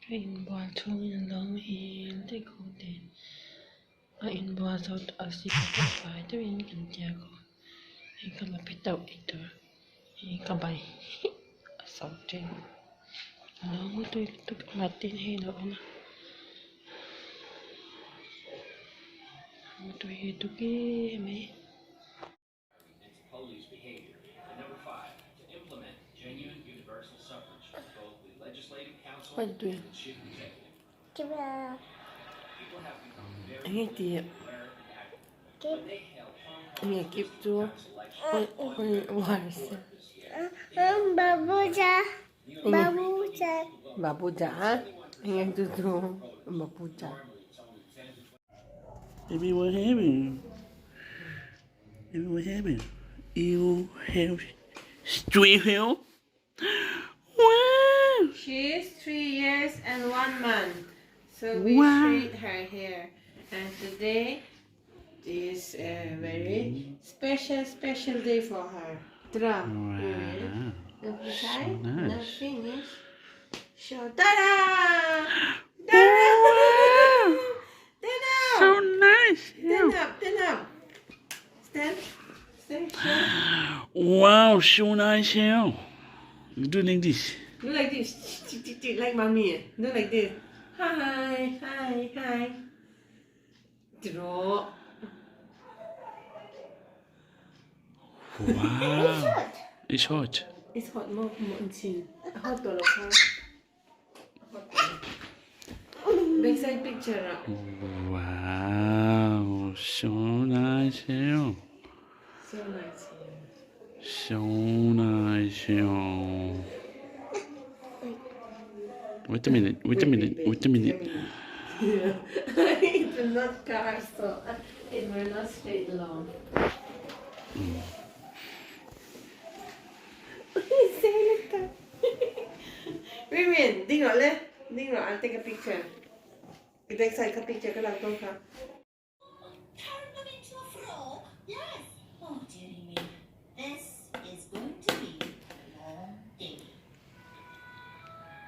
Ka inbual chhungin a lo muhil daih khawp nen a inbual zo tawh a sikul fai deuhin kan tia khawp hei ka la pe tauh ei tur hei ka bai a so ṭin a lo mu tui lutuk a tin hei a lo awm a a mu tui lutuk em mai. What you doing? Enge tih? Enge kip chu? Babuja. Enge chu chu? Babuja. Baby, what happened? Baby, what happened? You have straight hair? Wow! She is 3 years and 1 month. So we Wow. straight her hair. And today is a very special, special day for her. Draw. Wow. So nice. Not finish. Show. Ta-da! Ta-da! Wow. Ta-da! So nice. Stand up, stand up. Stand. Stand. Show. Wow, so nice hair. You do like this. Do like this. Like mommy. Do like this. Hi, hi, hi. Draw. Wow. It's hot. It's hot more more chin. Hot to Backside picture. Wow, so nice hair. So nice hair. So nice hair. Wait a minute, wait a minute, wait a minute. It will not car, so it will not stay long. Vivian, ding rồi lên, ding rồi, I'll take a picture. Backside ka picture ka lang tong ka. Turn them into a frog? Yes. Oh, dearie me. This is going to be a long day.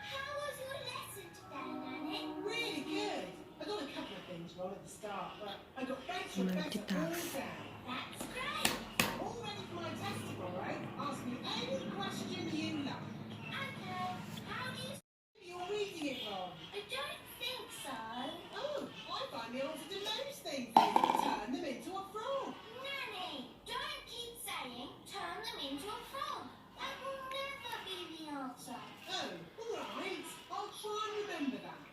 How was your lesson today, Nanny? Really good. I got a couple of things wrong at the start, but I got better and better all day. That's great. All ready for my test tomorrow. Ask me any question you like. Okay. How do you... You're reading it wrong. I don't think so. Oh, I find the answer to most things is turn them into a frog. Nanny, don't keep saying turn them into a frog. That will never be the answer. Oh, all right. I'll try and remember that.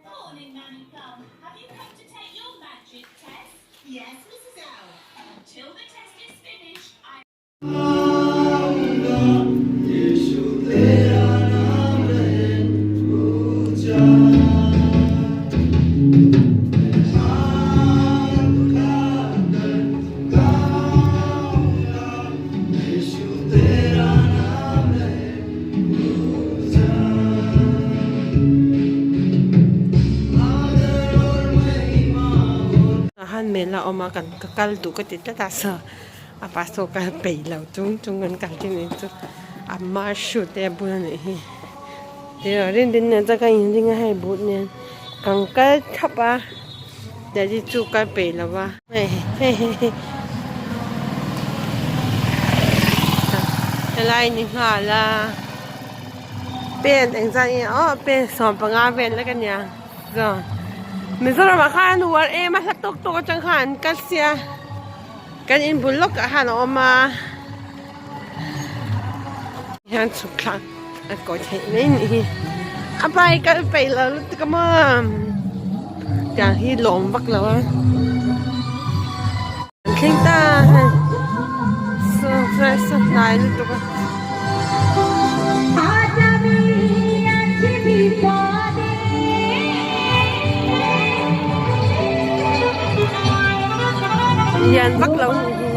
Morning, Nanny Plum. Have you come to take your magic test? Yes, Mrs. Owl. Until the test is finished, I Han mela awm a kan ka kal duh ka ti tlat a saw a passport ka peih lo chung chung kan kal thin anih chu a mar shoe te a bun anih hi tih rin rin nen chuan ka inring a hei but nen kan kal thlap a daddy chu kal peih lo va hei hei helai ni nghal a pen engzah nge aw pen sawmpanga vel lek ania. Chuan Mizoram ah khan uar em a hla tawk tawk atang khan an kal sia kan in bul lawk ah khan a awm a hian chhuk thlak a kawi theih mai a nih hi a bike kal peih lo lutuk a maw tiang hi lawm vak lo a an thleng ta hei saw tlai saw hnai lutuk a. Lian vak lo a nih hi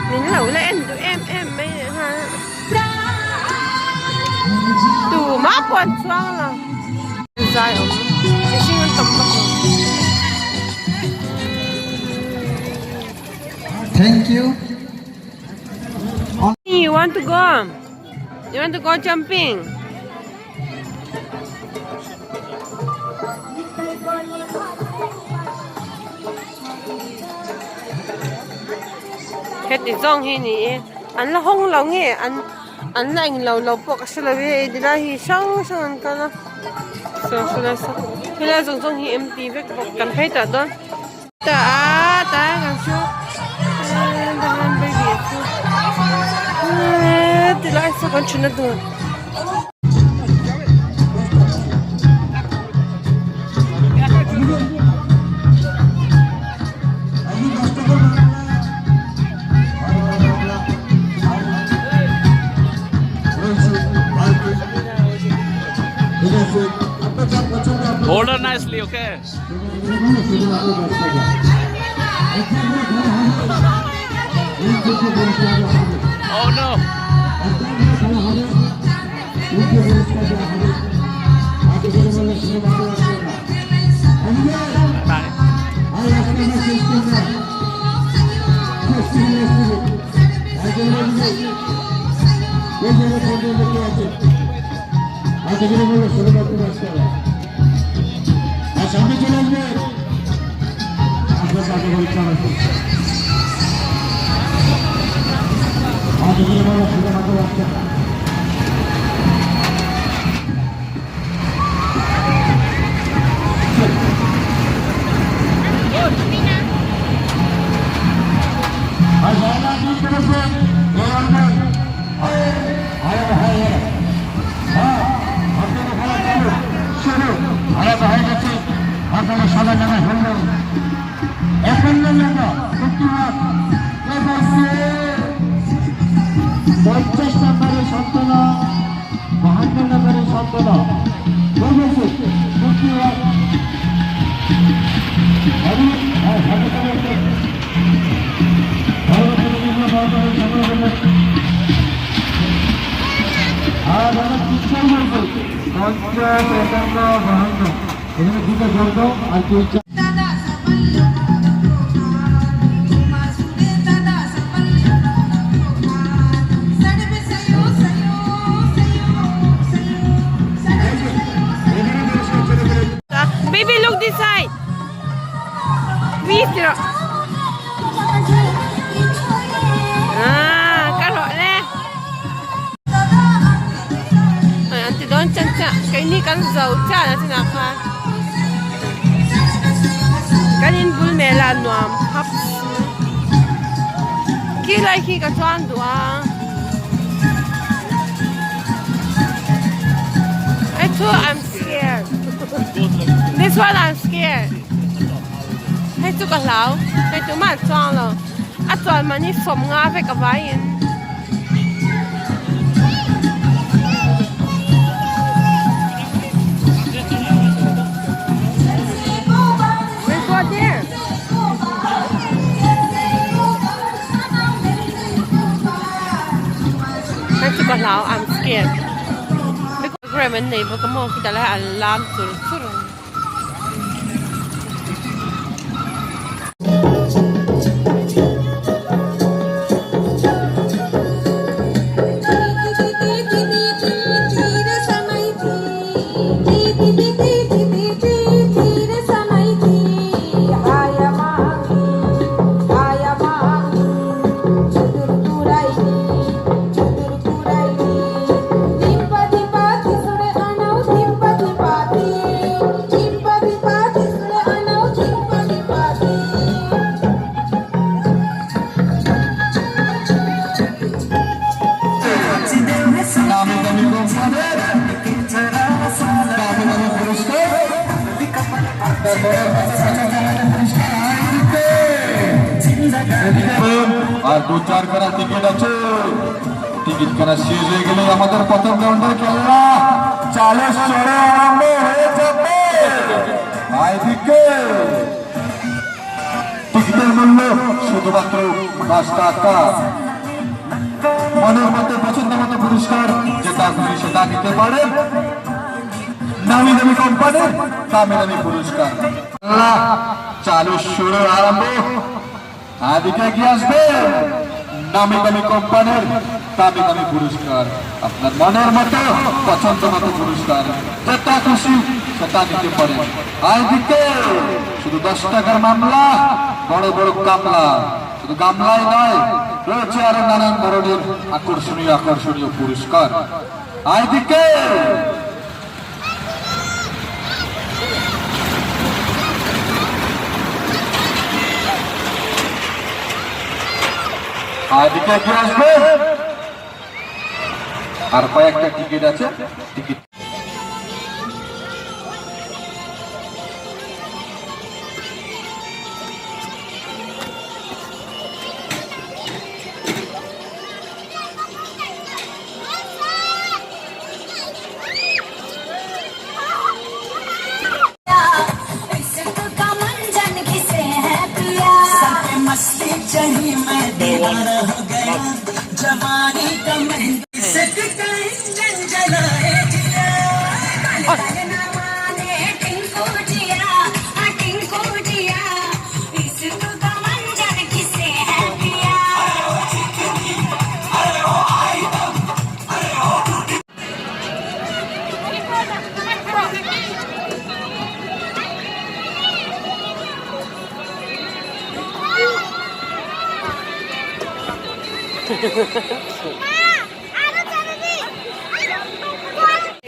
min lo la en duh em em mai leh nghal a tumah pawh an chuang lo zai awm mihring an tam vak lo. Thank you. You want to go? You want to go jumping? Heti zawng hi ni e an la hawng lo nge an an la englo lo pawh ka hre lo e ti lai hi hrang hrang an kal a saw saw saw helai zawng zawng hi empty vek bawk kan phei tah dawn. Ta a ta kan chu dahan baby a chu ti lai saw kan thuna dun. Hold on nicely, okay? Oh no! Bye. সামনে চলে আসবে আপনারা সাদা জামা হল একান্ন নম্বর 50 নম্বরের সন্তনা 52 নম্বরের সন্তনা পঞ্চাশ একান্ন 52 এখানে দুটো জল দাও আর কেউ Baby, look this side. Please, Ah, karo le. Ay, anti don chan cha. Kay ni kan zau cha na tina kha. Kanin bul mela nuam hap. Ki lai khi ka chuan dua. I too I'm scared. This one I'm scared. Hei chu ka hlau. Hei chu man chuang lo. A chuan man hi sawm nga vek a vaiin. We go there. Hei chu ka hlau. I'm scared. Because ram an nei bawk a maw khi talai an lam chur chur a ni. আর দু চার খানা ticket আছে। Ticket কেনা শেষ হয়ে গেলে আমাদের প্রথম রাউন্ডের খেলা চালু সরে আরম্ভ হয়ে যাবে। টিকিটের মূল্য শুধুমাত্র 5 টাকা। মনের মতো পছন্দ মতো পুরস্কার যেটা খুশি সেটা নিতে পারেন। নামি দামি কোম্পানির দামি দামি পুরস্কার। চালু শুরু আরম্ভ। এদিকে এগিয়ে আসবে নামি দামি কোম্পানির দামি দামি পুরস্কার, আপনার মনের মতো পছন্দ মতো পুরস্কার, যেটা খুশি সেটা নিতে পারেন। এদিকে শুধু 10 টাকার মামলা, বড় বড় গামলা, শুধু গামলাই নয়, রয়েছে আরো নানান ধরনের আকর্ষণীয় আকর্ষণীয় পুরস্কার। এদিকে এদিকে এগিয়ে আসবে, আর কয়েকটা টিকিট আছে, ticket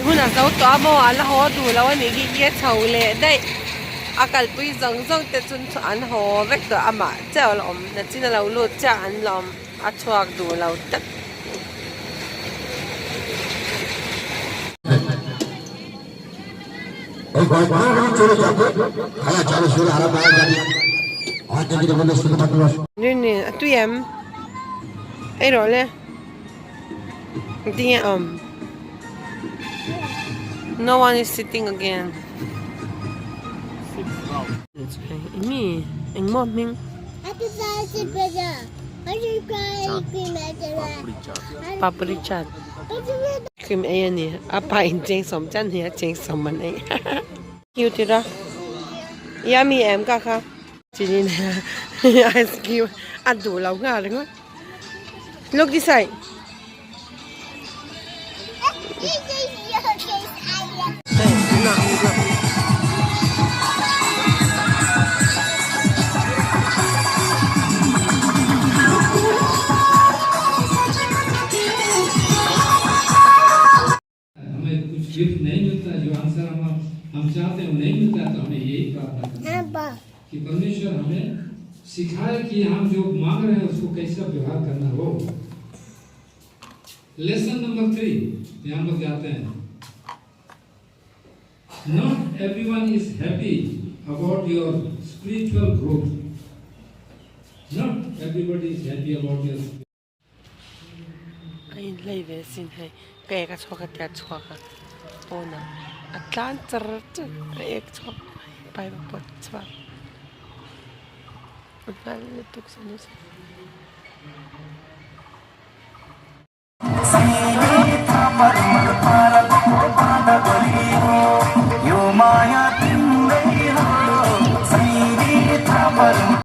Hun a zo tawh a maw a la haw duh lo a nih hi hi a chho leh daih a kalpui zawng zawng te chu an haw vek tawh amah chiah a la awm nachin a lo lut chiah an la awm a chhuak duh lo tlat. এই গল্পগুলো চলে যাবে, খেলা চালু শুরু আরম্ভ হয়ে যাবে। হয়তো যদি বলে শুধুমাত্র Rin a tui em ei rawh le tinge awm no one is sitting again eng engmaw hming papri chaat cream ei a ni a pa in cheng sawm chian hi a cheng sawm an ei cute ira yummy em ka kha. Chini nen ice cream a duh lo nghal ringawt look this side. हमें कुछ gift नहीं मिलता, जो answer हम चाहते हैं वो नहीं मिलता, तो हमें यही प्रार्थना करना कि परमेश्वर हमें सिखाए कि हम जो मांग रहे हैं उसको कैसा व्यवहार करना हो। लेसन नंबर 3 यहाँ हम लोग जाते हैं। Not everyone is happy about your spiritual growth. Not everybody is happy about your A inhlei ve sin hei ka ek a chhuak a tia chhuak a pawnah a tlan char char a ek chhuak pipe a pawt chhuak a nghal lutuk sawn a.